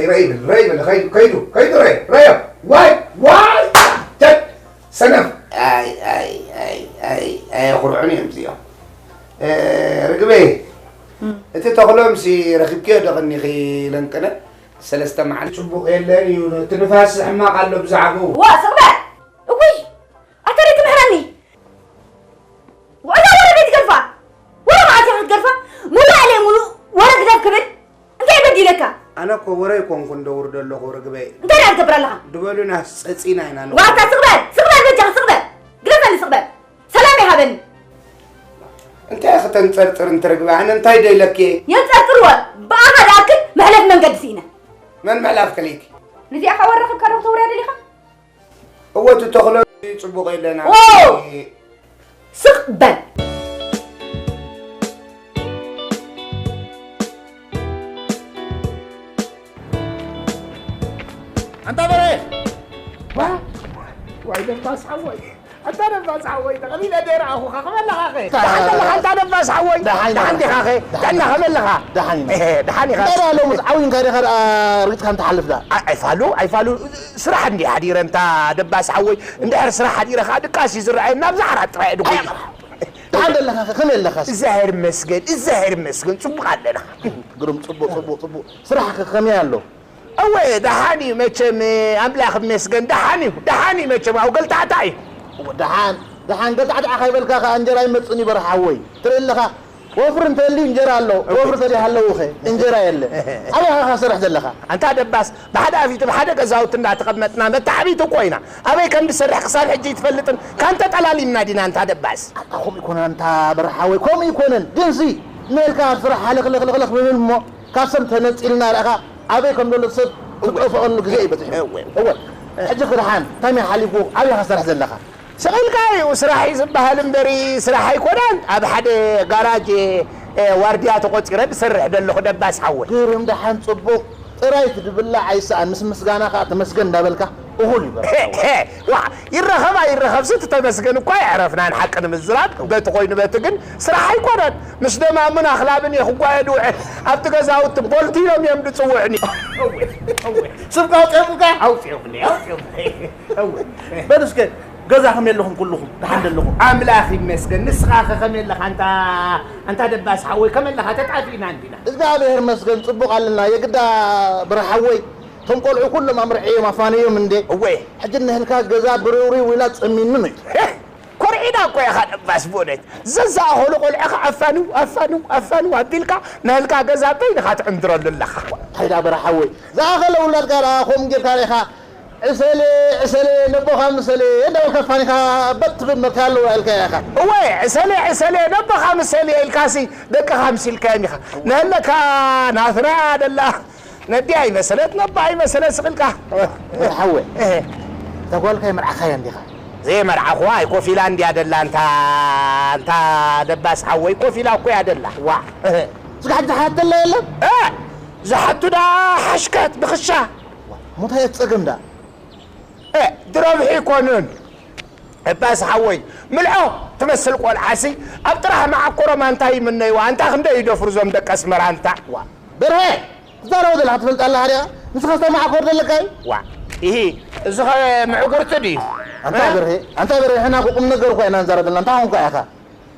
ረይ ብል፣ ረይ ብል፣ ከይዱ፣ ከይዱ፣ ከይዱ፣ ረይ፣ ረዮ። ዋይ፣ ዋይ፣ ጀት፣ ሰነፍ። ኣይ፣ ኣይ፣ ኣይ፣ ኣይ፣ ኣየኹርዑን እዮም እዚኦም። እ፣ ርግበይ፣ እቲ ተኽሎምሲ ረኺብክዮ ዶ ቀኒኺ ለንቅነ? ሰለስተ መዓልቲ ጽቡቕ የለን እዩ፣ እቲ ንፋስ ሕማቕ ኣሎ ብዛዕባኡ። ዋ፣ ስቕ በል! እውይ! ኣታ ደይ ትምሕረኒ! ወእዛ ወረ ደይ ትገርፋ! ወረ መዓት ኢኻ ክትገርፋ? ሙሉእ ኣለ ሙሉእ ወረ ግደፍ ክብል? እንታይ በዲለካ? ኣነ እኮ ወረ ኣይኮንኩን ደውር ዘለኹ ርግበይ። እንታይ ደኣ ትገብር ኣለኻ? ድበሉና ጸጺና ኢና ንኾን። ዋታ ስቕ በል! ስቕ በል በጃኻ ስቕ በል! ግደፈኒ ስቕ በል! ሰላም ይሃበኒ! እንታይ ኢኺ ተንጸርጽር እንተ ርግበይ? ኣነ እንታይ ዶ ኢለኪ እየ? የንጸርጽርዎ! ብኣኻ ዝኣክል መሕለፊ መንገዲ ስኢነ። መን ምሕላፍ ከሊእኪ? ነዚኣ ኸኣ ወረ ረኺብካ ዶ ክተውርያ ደሊኻ? እወ፣ እቲ ተኽሎ ጽቡቕ የለን። ኦ! ስቕ በል! ኣንታ በሬ! ዋ! ዋይ ደባስ ሓወይ! ኣንታ ደባስ ሓወይ! ተቐቢለ ደይ ረኣኹኻ፣ ከመይ ኣለኻኸ? ደሓን ደለኻ ኣንታ ደባስ ሓወይ? ደሓን ደሓን ኢኻ። ዲኻኸ? ደሓን ጥዕና ኢኻ። ከመይ ኣለኻ? ደሓን ኢና። እሄ፣ ደሓን ኢኻ። እንታይ ደኣ ሎምስ ዓዊንካ ዲኻ ደኣ ርግጽካ ንትሓልፍ ደኣ? ኣይ፣ ኣይፋሉ፣ ኣይፋሉ። ስራሕ እንድየ ሓዲረ ኣንታ ደባስ ሓወይ። እንድሕር ስራሕ ሓዲረ ኸኣ ድቃስ እዩ ዝረኣየኒ። ኣብዚ ዓራት ጥራይ እየ ድጉይ። ደሓን ደለኻኸ? ከመይ ኣለኻስ? እግዚኣብሔር ይመስገን፣ እግዚኣብሔር ይመስገን። ጽቡቕ ኣለና። ግሩም፣ ጽቡቕ፣ ጽቡቕ፣ ጽቡቕ። ስራሕኸ ከመይ ኣሎ? እወ፣ ደሓን እዩ መቸም፣ ኣምላኽ ይመስገን፣ ደሓን እዩ፣ ደሓን እዩ መቸም፣ ኣብ ገልታዕታዕ እዩ። እወ፣ ደሓን፣ ደሓን ገልታዕታዕ ከይበልካ ከኣ እንጀራ ይመጽእን እዩ በርሓ ሓወይ። ትርኢ ኣለኻ፣ ወፍሪ እንተልዩ እንጀራ ኣሎ፣ እወ። ወፍሪ ተዘይሃለዉኸ እንጀራ የለ። ኣበይ ኢኻ ሰርሕ ዘለኻ? ኣንታ ደባስ፣ ብሓደ ኣፊት ብሓደ ገዛውቲ እንዳተቐመጥና መተዓቢቲ እኮ ኢና። ኣበይ ከም ዝሰርሕ ክሳብ ሕጂ ኣይትፈልጥን። ካንተ ጠላሊምና ዲና ኣንታ ደባስ? ኣታ ከምኡ ይኮነን ኣንታ በርሓ ሓወይ፣ ከምኡ ይኮነን። ግንሲ፣ ንልካ ስራሕ ሃለኽለኽለኽለኽ ብብል እሞ፣ ካብ ሰብ ተነጺልና ደኣ ኣበይ ከም ዘሎ ሰብ ትጠፍኣሉ ግዜ እዩ በጺሑ። እወ። እወ። ሕጂ ክድሓን፣ እንታይ ሓሊፉ ኣበይ ኢኻ ትሰርሕ ዘለኻ? ስቕ ኢልካ እዩ ስራሕ እዩ ዝበሃል እምበሪ ስራሕ ኣይኮነን። ኣብ ሓደ ጋራጅ፣ እ፣ ዋርድያ ተቖጺረ ዝሰርሕ ዘለኹ ደባስ ሓወይ። ግርም ደሓን ጽቡቕ። ጥራይ እቲ ድብላዕ ኣይሰኣን፣ ምስ ምስጋና ከኣ ተመስገን እንዳበልካ እኹል እዩ በርሓ ሓወይ። ሄ፣ ዋ፣ ይረኸብ ኣይረኸብሲ እቲ ተመስገን እኳ ኣየዕረፍናን ሓቂ ንምዝራብ። በቲ ኮይኑ በቲ ግን ስራሕ ኣይኮነን። ምስ ደማሙን ኣኽላብን እየ ክጓየ ዝውዕል። ኣብቲ ገዛውቲ ቦልቲ ኢሎም እዮም ዝጽውዑኒ። እወ፣ እወ። ስምካ ኣውጺኦምካ? ኣውጺኦምኒ፣ ኣውጺኦምኒ። እወ። በሉ እስከ፣ ገዛ ከመይ ኣለኹም ኩልኹም? ደሓን ዶ ኣለኹም? ኣምላኽ ይመስገን። ንስኻኸ ከመይ ኣለኻ? ኣንታ፣ ኣንታ ደባስ ሓወይ ከመይ ኣለኻ? ተጣፊእና እንዲና። እግዚኣብሔር ይመስገን፣ ጽቡቕ ኣለና። የግዳ በርሓ ሓወይ፣ እቶም ቆልዑ ኩሎም ኣምርዕዮም ኣፋንዮም እንዴ? እወ። ሕጂ እነህልካ ገዛ ብርውርው ኢላ ጸሚምኒ። ኮርዒዳ እኮ ኢኻ ደባስ ብእውነት። ዘዝኣኸሉ ቆልዑ ኸዓ ኣፋንው፣ ኣፋንው፣ ኣፋንው ኣቢልካ፣ ነህልካ ገዛ በይንኻ ትዕንድረሉ ኣለኻ። እንታይ ደኣ በርሓ ሓወይ፣ ዝኣኸለ ውላድካ ደኣ ከምኡ ጌርካ ርኢኻ፣ ዕሰሌ፣ ዕሰሌ፣ ነቦኻ ምሰሌ እንዳበልካ ኣፋኒኻ በጥ ትብል መብት ኣለዋ ኢልካያ ኢኻ። እወ፣ ዕሰሌ፣ ዕሰሌ፣ ነቦኻ ምሰሌ ኢልካሲ ደቅኻ ኣምሲልካዮም ኢኻ። ነህለካ ናትና ደላ ነዲኣ ኣይመሰለት፣ ነባ ኣይመሰለት ስቕ ኢልካ። ሓወይ፣ እህ። እታ ጓልካ ይመርዓኻያ እንዲኻ? ዘይመርዓኹዋ፣ ኣይ ኮፍ ኢላ እንድያ ደላ፣ እንታ፣ እንታ ደባስ ሓወይ፣ ኮፍ ኢላ እኮ እያ ደላ። ዋእ። እህ። ስጋ ሓንቲ ዝሓተላ የለን? እ፣ ዝሓቱ ደኣ ሓሽከት ብኽሻ። እሞ እንታይ እያ እቲ ጸገም ደኣ? እ፣ ድረብሒ ኣይኮኑን። ደባስ ሓወይ፣ ምልዖ ትመስል ቆልዓሲ፣ ኣብ ጥራሕ መዓኮሮማ እንታይ ይምነይዋ? ኣንታ ክንደይ ይደፍሩ እዞም ደቂ ኣስመራ ኣንታ? ዋ፣ በርሀ፣ ትዛረቦ ዘለኻ ትፈልጥ ኣለኻ ዲኻ? ንስኻስ እንታይ መዓኮር ዘለካ እዩ? ዋ፣ ኢሂ፣ እዚ ኸ ምዕጉርቲ ድዩ? ኣንታ እ? በርሀ፣ ኣንታ በርሀ፣ ንሕና እኮ ቁም ነገር እኮ ኢና ንዛረብ ዘለና። እንታይ ኾንካ ኢኻ?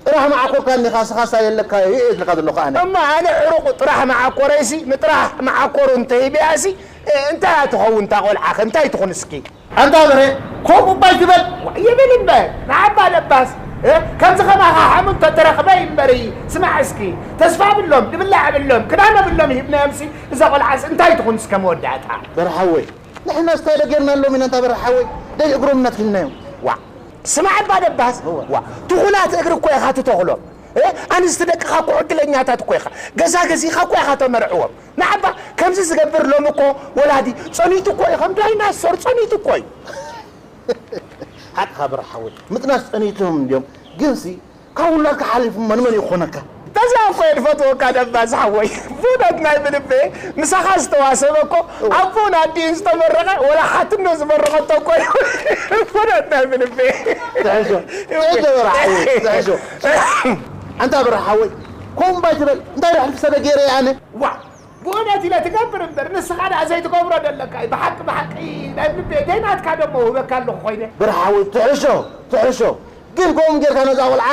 ጥራሕ መዓኮርካ እንዲኻ፣ ንስኻስ ኣለካ እዩ እየ ዝብለካ ዘለኹ ኣነ። እሞ ኣነ ዕሩቕ ጥራሕ መዓኮረይሲ፣ ንጥራሕ መዓኮሩ እንተሂበያሲ፣ እ፣ እንታይ እያ ትኸውን እታ ቆልዓ ኸ? እንታይ ትኹን እስኪ? ኣንታ በሬ፣ ከምኡ እባ ኣይትበል። ዋ፣ ይብል እምበር፣ ንዓባ ለባስ፣ እ፣ ከምዚ ኸማኻ ሓሙም ተተረኽበ እዩ እምበሪ። ስማዕ እስኪ፣ ተስፋ ኣብሎም፣ ድብላዕ ኣብሎም፣ ክዳን ኣብሎም ሂብናዮምሲ፣ እዛ ቖልዓስ እንታይ ትኹን እስከ መወዳእታ? በርሓወይ፣ ንሕናስ እንታይ ዶ ጌርናሎም ኢና፣ እንታ በርሓወይ፣ ደይ እግሮም እናትኪልናዮም። ዋ፣ ስማዕ እባ ለባስ፣ እወ። ዋ፣ ትኹላት እግሪ እኮ ኢኻ ትተኽሎም። እ፣ ኣንስቲ ደቅኻ እኮ ዕድለኛታት እኮ ኢኻ። ገዛ ገዚእኻ እኮ ኢኻ ተመርዕዎም። ንዓባ ከምዚ ዝገብር ሎሚ እኮ ወላዲ ጸኒቱ እኮ እዩ፣ ከም ዳይናሶር ጸኒቱ እኮ እዩ። ሓቅኻ በርሓወይ፣ ምጥናስ ጸኒቶም እንድዮም። ግንሲ ካብ ውላድካ ሓሊፉ መን መን ይኾነካ? ተዛ እኮ እየ ዝፈትወካ ደባስ ሓወይ። ብእውነት ናይ ብልቤ ምሳኻ ዝተዋሰበ እኮ ኣቦን ኣዲኡን ዝተመረቐ ወላ ሓትኖ ዝመረቐቶ እኮ እዩ። ብእውነት ናይ ብልቤ። ትሕሾ፣ ትሕሾ በርሓወይ፣ ትሕሾ። ኣንታ በርሓወይ፣ ከምኡ እባ ኣይትበል። እንታይ ዶ ሕልፊ ሰበ ገይረ ኣነ? ዋ! ብእውነት ኢለ ትገብር እምበር፣ ንስኻ ደኣ ዘይትገብሮ ደለካ እዩ። ብሓቂ፣ ብሓቂ ናይ ልበይ ደይናትካ ደሞ ውህበካ ኣለኹ ኮይነ። ብርሓዊ ትሕሾ፣ ትሕሾ። ግን ከምኡ ጌርካ ነዛ ቆልዓ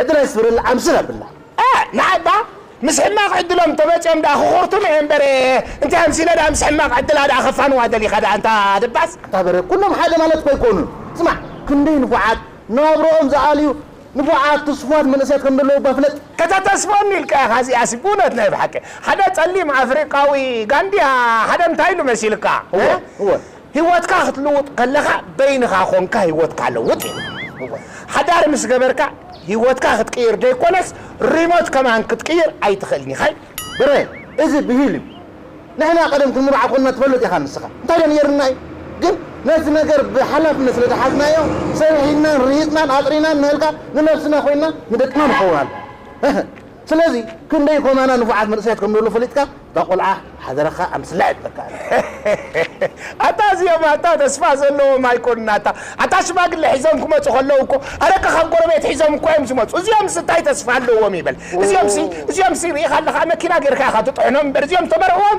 ዕድል ኣይስብረላ፣ ኣምስል ኣብላ። እ፣ ንዓባ ምስ ሕማቕ ዕድሎም ተመጽዮም ደኣ ክኾርቱም እየ እምበር፣ እንታይ ኣምሲለ ደኣ ምስ ሕማቕ ዕድላ ደኣ ከፋንዋ ደሊኻ ደኣ፣ እንታ ደባስ? ኣታ በረ፣ ኩሎም ሓደ ማለት እኮ ኣይኮኑን። ስማዕ፣ ክንደይ ንፉዓት ናብርኦም ዝኣልዩ ንፉዓት ትስፉዋት መንእሰያት ከም ዘለዉ እባ ፍለጥ። ከተተስፈኒ ኢልካ ኢኻ እዚኣሲ፣ ብእውነት ናይ ብሓቂ። ሓደ ጸሊም ኣፍሪቃዊ ጋንዲ፣ ሓደ እንታይ ኢሉ መሲልካ? እወ፣ እ? እወ። ህይወትካ ክትልውጥ ከለኻ በይንኻ ኾንካ ህይወትካ ለውጥ እዩ። እወ። ሓዳር ምስ ገበርካ ህይወትካ ክትቅይር ደይኮነስ ሪሞት ከማን ክትቅይር ኣይትኽእልን ኢኻ። ብረ፣ እዚ ብሂል እዩ። ንሕና ቀደም ክንምርዓ ኮንና ትፈልጥ ኢኻ ንስኻ። እንታይ ዶ ነይርና እዩ? ግን ነቲ ነገር ብሓላፍነት ስለ ዝሓዝናዮ ሰሪሒናን ርሂጽናን ኣጥሪናን ንህልካ ንነብስና ኮይና ንደቅና ንኸውን ኣሎ። ስለዚ ክንደይ ኮማና ንፉዓት መንእሰያት ከም ዘለዉ ፈሊጥካ እታ ቆልዓ ሓደራኻ ኣምስላ ይብለካ። ኣታ እዚኦም ኣታ ተስፋ ዘለዎም ኣይኮኑን። ኣታ ኣታ ሽማግለ ሒዞም ክመፁ ከለዉ እኮ ኣረቂ ካብ ጎረቤት ሒዞም እኮ እዮም ዝመፁ። እዚኦም እንታይ ተስፋ ኣለዎም ይበል። እዚኦም ሲ እዚኦም ሲ ርኢኻ ኣለኻ መኪና ጌርካ ኢኻ ትጥሕኖም እምበር እዚኦም ተመርዕዎም።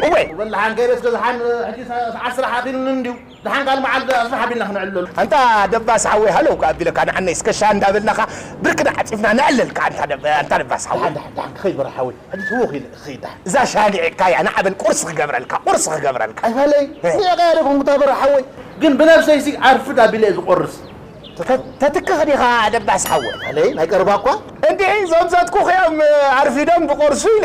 እወ በላሓን ከይደስ ገዝሓን ሕጂ ሰዓት ስራሕ ኣኺሉኒ እንድዩ። ደሓን ካልእ መዓልቲ ኣስፍሕ ኣቢልና ክነዕልለሉ። ኣንታ ደባስ ሓወይ ሃለው ከኣ ኣቢለካ ንዓነይ እስከ ሻሂ እንዳበልናኻ ብርክና ዓጺፍና ነዕልልካ ኣንታ ደብ- ኣንታ ደባስ ሓወይ። ደሓን ደሓን ደሓን ክኸይድ በራ ሓወይ ሕጂ ትህዎ ክኢለ ክኸይድ ደሓን። እዛ ሻሂ ንዒቕካ እያ ንዓ በል ቁርሲ ክገብረልካ ቁርሲ ክገብረልካ። ኣይፋለይ ንዒቐያ ዶ ኮንኩ እታ በራ ሓወይ ግን ብነብሰይሲ ኣርፍድ ኣቢለ እየ ዝቆርስ። ተትክኽ ዲኻ ደባስ ሓወይ? ኣይ ናይ ቀረባ እኳ። እንዲዒ እዞም ዘትኩኽ እዮም ኣርፊዶም ዝቖርሱ ኢለ።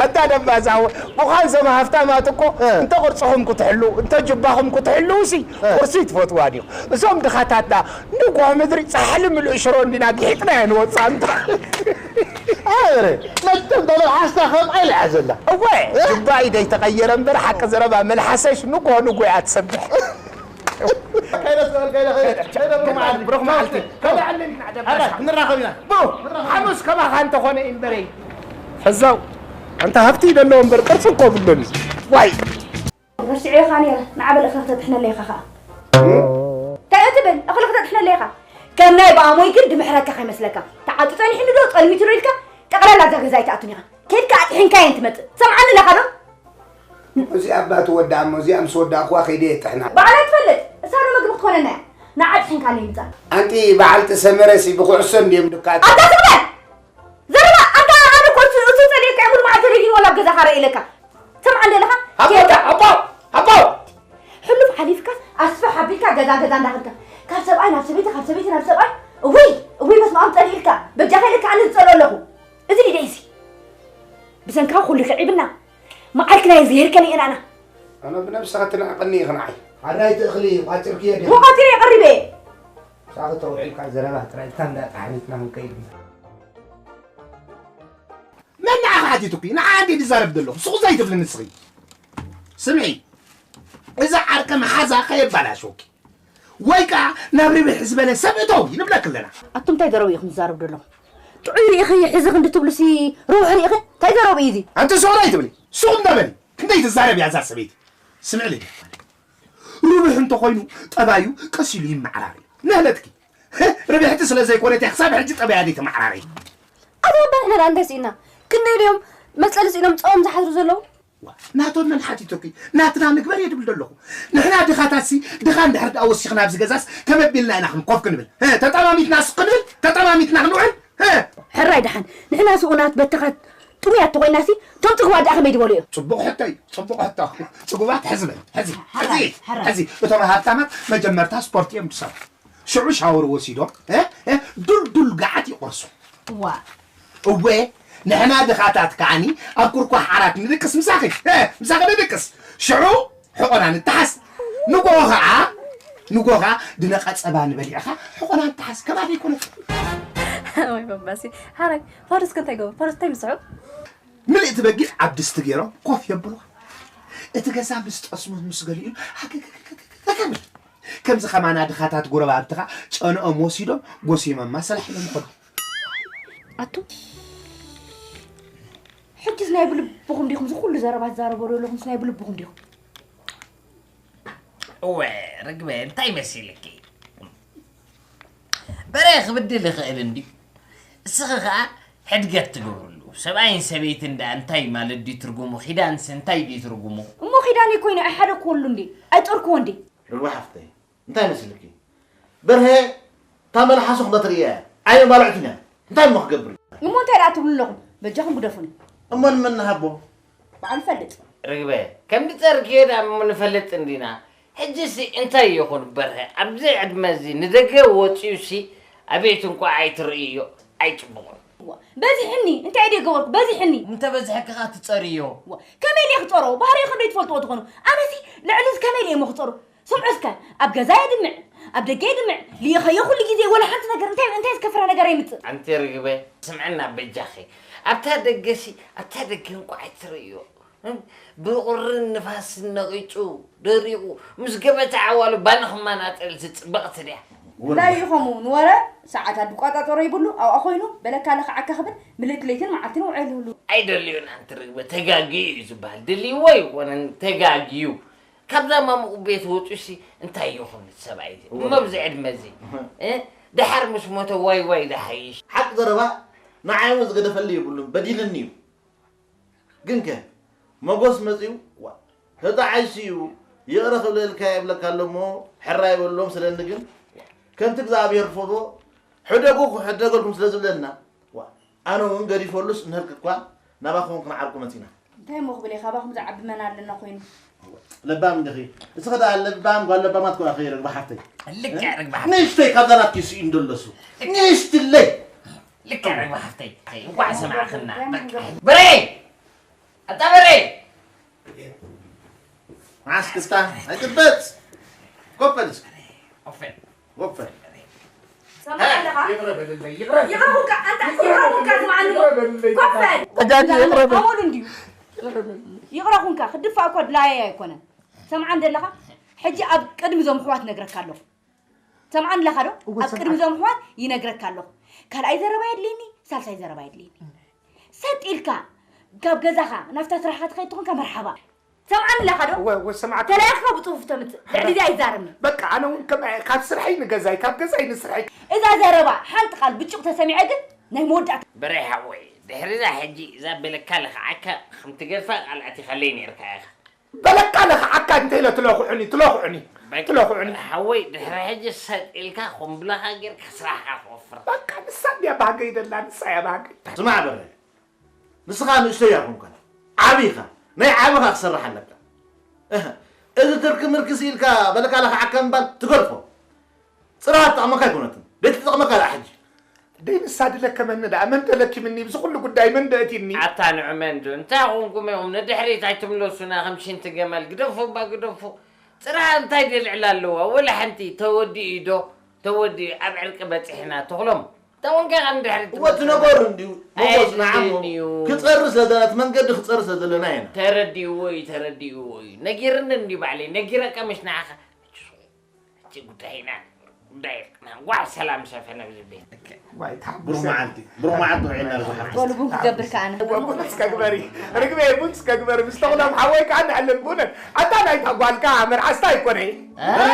ኣታ ደባስ ሓወይ፣ ምዃን እዞም ሃፍታማት እኮ እንተ ቅርጽኹም ክትሕልዉ፣ እንተ ጁባኹም ክትሕልዉሲ ቁርሲ ትፈትዋ ድዩ? እዞም ድኻታት ደኣ ንግሆ ምድሪ ጻሕሊ ምሉእ ሽሮ እንዲና ጊሒጥናዮ ንወጽእ ኣንታ። ኣረ መቸም ተበልሓስታ ከምኣ ኢላ እያ ዘላ። እወ ጁባኢ ደይተቐየረ እምበር ሓቂ ዘረባ መልሓሰሽ ንግሆ ንግሆ እያ ትሰብሕ። ከይደ ስለ ከይደ ከይደ ከይደ ብሩኽ መዓልቲ ብሩኽ መዓልቲ። ኣታ ክንራኸብ ኢና። ቡ ሓሙስ ከማኻ እንተኾነ እዩ እምበረይ። ሕዛው ኣንታ ሃብቲ ይደለዎ እምበር ቅርፂ እኮ ብሎኒ። ዋይ ረሲዐኻ ነይረ ንዓበል እኽሊ ክተጥሕነለይ ኢኻ ኸዓ። እንታይ እትብል እኽሊ ክተጥሕነለይ ኢኻ። ከም ናይ ብኣሞይ ግን ድምሕረካ ከይመስለካ። ተዓጡ ጸኒሕኒ ዶ ጸልሚቱ ዶ ኢልካ ጠቕላላ ኣብዛ ገዛ ኣይትኣቱን ኢኻ። ከይድካ ኣጥሒንካ እየን ትመጽእ። ትሰምዓኒ ኣለኻ ዶ? እዚኣ እባ ትወድኣ እሞ እዚኣ ምስ ወዳእኩዋ ከይደ የጥሕና። ባዕላ ትፈልጥ። እሳ ዶ መግቢ ክትኮነና እያ። ንዓ ኣጥሒንካለይ ምጻእ። ኣንቲ በዓልቲ ሰመረሲ ብኩዕሶ እንድዮም ድካት። ኣታ ትቕበል! ዘረባ ኣታ ኣነ እኮ እሱ እሱ ጸሊእካ እየ ሙሉ መዓልቲ ቴሌቪዥን ወላ ኣብ ገዛኻ ርኢ ኢለካ። ትሰምዓኒ ኣለኻ? ኣቦ ኣቦ ኣቦ! ሕሉፍ ሓሊፍካስ ኣስፍሕ ኣቢልካ ገዛ ገዛ እንዳኸድካ ካብ ሰብኣይ ናብ ሰበይቲ ካብ ሰበይቲ ናብ ሰብኣይ እውይ እውይ በስመኣብ ጸሊእልካ በጃኻ ኢለካ ኣነ ዝጸልኦ ኣለኹ። እዚ ሊደይሲ ብሰንካ ኩሉ ክዒብና መዓልክና የዝሄርከ ንኤናና ኣነ ብነብሰ ክትንዕቅኒ ኢኺ ንዓይ ሓራይ ትእኽሊ ቋጭርክዮ ዲኺ ሞኻትዮ የቕሪበ ሳኺ ተውዒልካ ዘረባ ጥራይ እታ እንዳ ጣሕኒትና ክንከይድ ኢና መን ንዓኺ ሓቲቱኪ ንዓ እንዴ ዝዛረብ ዘለኹ ስቑ ዘይትብሊ ንስኺ ስምዒ እዛ ዓርቂ መሓዛ ከየባላሸወኪ ወይ ከዓ ናብ ርብሕ ዝበለ ሰብ እተው ንብለኪ ኣለና። ኣቱም እንታይ ዘረቡ ኢኹም ትዛረቡ ዘለኹም? ጥዑይ ርኢኺ ሕዚ ክንዲ ትብሉሲ ርውሒ ርኢኺ እንታይ ዘረቡ እዩ እዚ? ኣንቲ ሱቕ ኣይትብሊ ሱቕ እንዳ በሊ ክንደይ ትዛረብ እያ እዛ ሰበይቲ። ስምዕሊ ርብሕ እንተኾይኑ ጠባዩ ቀስ ኢሉ ይመዓራር እዩ። ነህለትኪ ርብሕቲ ስለ ዘይኮነት እያ ክሳብ ሕጂ ጠባያ ዘይተመዓራረየት። ኣቶ ኣባ ንሕና ደኣ እንታይ ስኢንና? ክንደይ ድዮም መፅለሊ ስኢኖም ፀኦም ዝሓድሩ ዘለዉ? ናቶም መን ሓቲቱኪ ናትና ንግበር እየ ድብል ደለኹ ንሕና ድኻታትሲ ድኻ እንድሕር ደኣ ወሲኽና ኣብዚ ገዛስ ከመቢልና ኢና ክንኮፍ ክንብል ተጠማሚትና ስቕ ክንብል ተጠማሚትና ክንውዕል ሕራይ ደሓን ንሕና ስኡናት በተኻት ጥሙያት ተኾይናሲ ቶም ፅግባት ደኣ ከመይ ድበሉ እዮም ፅቡቕ ሕቶ እዩ ፅቡቕ ሕቶ ፅጉባት ሕዚ በል ሕዚ ሕዚ ሕዚ እቶም ሃብታማት መጀመርታ ስፖርት እዮም ድሰርሑ ሽዑ ሻወር ወሲዶም ዱልዱል ገዓት ይቆርሱ። እዋ እወ ንሕና ድኻታት ከዓኒ ኣብ ኩርኳሕ ዓራት ንድቅስ ምሳኺ ምሳኺ ንድቅስ ሽዑ ሕቆና ንተሓስ ንጎ ኸዓ ንጎ ኸዓ ድነቐ ጸባ ንበሊዕኻ ሕቆና ንተሓስ ከባቢ ይኮነት። ወይ በባሲ ሓራይ ፋርስ ከ እንታይ ገበሩ ፋርስ እንታይ ምስዑ ምልእቲ በጊዕ ኣብ ድስቲ ገይሮም ኮፍ የብልዋ እቲ ገዛ ምስ ጠስሙ ምስ ገሊኡ ሃገገገገገገገብል ከምዚ ኸማና ድኻታት ጎረባብትኻ ጨንኦም ወሲዶም ጎሲሞማ ሰላሕ ኢሎም ኸዱ። ኣቱም ሕጂስ ናይ ብልብኹም ዲኹም እዚ ኩሉ ዘረባ ትዛረቡ ዘለኹምስ ናይ ብልብኹም ዲኹም? እወ ርግበ እንታይ መሲልኪ በረ ክብድል ይኽእል እንድዩ እስኺ ኸዓ ሕድገት ትገብርሉ ሰብኣይን ሰበይትን ደኣ እንታይ ማለት ድዩ ትርጉሙ? ኺዳንስ እንታይ ድዩ ትርጉሙ? እሞ ኺዳነይ ኮይነ ኣይሓደግክወሉ እንዴ? ኣይጦርክዎ እንዴ? ርግቢ ሓፍተይ፣ እንታይ መስልኪ? በርሀ እታ መልሓሱ ክትበትር እያ። ኣይመባልዕትን እያ። እንታይ እሞ ክገብር እዩ? እሞ እንታይ ደኣ ትብሉ ኣለኹም? በጃኹም ግደፉኒ። እሞ ንመን ንሃቦ? በዓል ፈልጥ። ርግበ፣ ከም ድጸርክዮ ደኣ እሞ ንፈልጥ እንዲና። ሕጂሲ እንታይ ይኹን በርሀ፣ ኣብዚ ዕድመ እዚ ንደገ ወጺኡሲ ኣቤት እንቋዕ ኣይትርእዮ፣ ኣይጽቡቕን። እዋ፣ በዚሕኒ፣ እንታይ ድየ ገበርኩ? በዚሕኒ። እንተ በዝሐኪ ኸኣ ትጸርዮ። እዋ፣ ከመይ ድየ ክጸሮ? ባህርይ ክንደይ ትፈልጥዎ ትኾኑ? ኣነሲ ልዕሊ እዚ ከመይ ድየ እሞ ክጸሮ? ስምዑ እስከ፣ ኣብ ገዛ የድምዕ፣ ኣብ ደገ የድምዕ፣ ልኢኸዮ ኩሉ ግዜ፣ ወላ ሓንቲ ነገር፣ እንታይ፣ እንታይ ዝከፍራ ነገር ኣይምጽእ። ኣንቲ ርግበ፣ ስምዕና በጃኺ። ኣብታ ደገሲ፣ ኣብታ ደገ እንቋዕ ኣይትርእዮ። ብቑርን ንፋስን ነቒጹ ደሪቑ ምስ ገበታ ዓዋሉ ባኒ ክመናጠል ትጽብቕቲ ድያ? እንታይ ኢኹም ንወረ ሰዓት ኣድቋጻጸሮ ይብሉ ኣብኣ ኮይኑ በለካ ለኽዓካ ክብል ምልእቲ ለይትን መዓልትን ውዕል ይብሉ። ኣይደልዮን ኣንቲ ርግበ ተጋግዩ እዩ ዝበሃል ድልይዎ ኣይኮነን ተጋግዩ ካብዛ ማሙቕ ቤት ወጹሲ እንታይ ይኹን እቲ ሰብኣይ እዚ እሞ ኣብዚ ዕድመ እዚ እ ደሓር ምስ ሞተ ዋይ ዋይ ዝሓይሽ። ሓቂ ዘረባ ንዓይ እውን ዝገደፈለይ የብሉን በዲልኒ እዩ። ግንከ መጎስ መጺኡ ዋእ ተጣዒሱ እዩ ይቕረ ክብለልካ እየ ይብለካ ኣሎ እሞ ሕራይ በሎም ስለኒ ግን ከምቲ እግዚኣብሄር ዝፈትዎ ሕደጉ ክሕደገልኩም ስለ ዝብለና ዋእ ኣነ እውን ገዲፈሉስ እንሀልክ እኳ ናባኹም ክንዓርቁ መጺና። እንታይ እሞ ክብል እየ ካባኹም ዝዓቢ መን ኣለና ኮይኑ። ለባም እንዲኺ እስኺ ደኣ ለባም ጓል ለባማት ኮ ኢኺ ርግቢ ሓፍተይ። ልክዕ ርግቢ ሓፍተይ። ንእሽተይ ካብዛ ናትኪ ስኢኑ ደሎ እሱ ንእሽትለይ። ልክዕ ርግቢ ሓፍተይ። እንኳዕ ሰማዕኽና። በቃ። በሬ! ኣታ በሬ! መዓስ ክስታ ኣይትበጽ። ኮፍ በል እስኪ። ኮፍ በል። ኮፍ በል። ሰማዕ ኣለኻ? ይቕረ በለለይ፣ ይቕረ። ይቕረ ኩንካ፣ ኣንታ ይቕረ ኩንካ ስምዓኒ እሞ። ኮፍ በል። ተጋጊ ይቕረ በል። ኣወል እንድዩ። ይቕረ ኩንካ፣ ክድፋእ እኮ ድላየይ ኣይኮነን። ሰምዓኒ ደለኻ? ሕጂ ኣብ ቅድሚ እዞም ኣሕዋት እነግረካ ኣለኹ። ትሰምዓኒ ኣለኻ ዶ? እወ፣ ኣብ ሰምዓካ። ቅድሚ እዞም ኣሕዋት ይነግረካ ኣለኹ። ካልኣይ ዘረባ የድልየኒ፣ ሳልሳይ ዘረባ የድልየኒ። ሰጥ ኢልካ ካብ ገዛኻ ናብታ ስራሕኻ ትኸይድ ተኾንካ መርሓባ። ትሰምዓኒ ኣለኻ ዶ? እወ፣ እወ፣ ሰምዓካ። ተለያይኽካ ብጽፉፍ ተምጽእ። ልዕሊ እዚ ኣይዛረብን። በቃ፣ ኣነ እውን ከም፣ ካብ ስርሐይ ንገዛይ፣ ካብ ገዛይ ንስርሐይ። እዛ ዘረባ ሓንቲ ቃል ብጭቕ ተሰሚዐ ግን ናይ መወዳእታ። በሬ ሓወይ፣ ድሕሪ እዛ ሕጂ እዛ በለካ ለኽዓካ ከም ትገድፋ ቃል ኣቲኻለይ ነይርካ ኢኻ። በለካ ለኽዓካ እንተ ኢለ ትለኹዑኒ፣ ትለኹዑኒ፣ በቃ ትለኹዑኒ። ሓወይ ድሕሪ ሕጂ ሰጥ ኢልካ ኹምብለኻ ጌርካ ስራሕካ ትወፍር። በቃ ንሳ እንድያ ባህገይ ደላ፣ ንሳ እያ ባህገይ። ስማዕ በረ፣ ንስኻ ንእሽተይ ኣይኮንካን፣ ዓቢ ኢኻ። ናይ ዓብኻ ክትሰርሕ ኣለካ። እህ፣ እዚ ትርኪ ምርኪ ስኢልካ በለካ ለኽዓካ ምባል ትገድፎ። ጽርሃ ትጠቕመካ ኣይኮነትን። ደይ ትጠቕመካ ደኣ ሕጂ። ደይ ንሳ ድለከመኒ ደኣ መን ደለኪምኒ ብዚ ኩሉ ጉዳይ መን ደእቲኒ። ኣታ ንዑ መን ዶ እንታይ ኾንኩም ኢኹም ንድሕሪት ኣይትምለሱና ከም ሽንቲ ገመል ግደፉ እባ ግደፉ። ጽርሃ እንታይ ድየ ልዕላ ኣለዋ ወላ ሓንቲ ተወዲኡ ዶ ተወዲኡ ኣብ ዕርቂ በጺሕና ተኽሎም። ተወንካ ንድሕሪት እወ እቲ ነገሩ እንድዩ መጎስ ንዓሞ ኣይድልን እዩ። ክጸሪ ስለ ዘለና እቲ መንገዲ ክጸሪ ስለ ዘለና ኢና። ተረዲእዎ እዩ ተረዲእዎ እዩ ነጊርኒ እንድዩ ባዕለይ ነጊረካ ምሽ ንዓኻ። ሕጂ ጉዳይና ጉዳይ ርቅና እንኳዕ ሰላም ሰፈነ ኣብዚ ቤት። ዋይ ብሩህ ተሓጉሰ። መዓልቲ ብሩህ መዓልቲ ውዒልና ርጉሓ። በሉ ቡን ክገብር ከኣ ንሕበር። ቡን እስከ ግበሪ ርግበይ ቡን እስከ ግበሪ ምስ ተኹሎም ሓወይ ከኣ ንዕልል ቡንን ኣታ ናይታ ጓልካ መርዓስታ ኣይኮነይ። በረ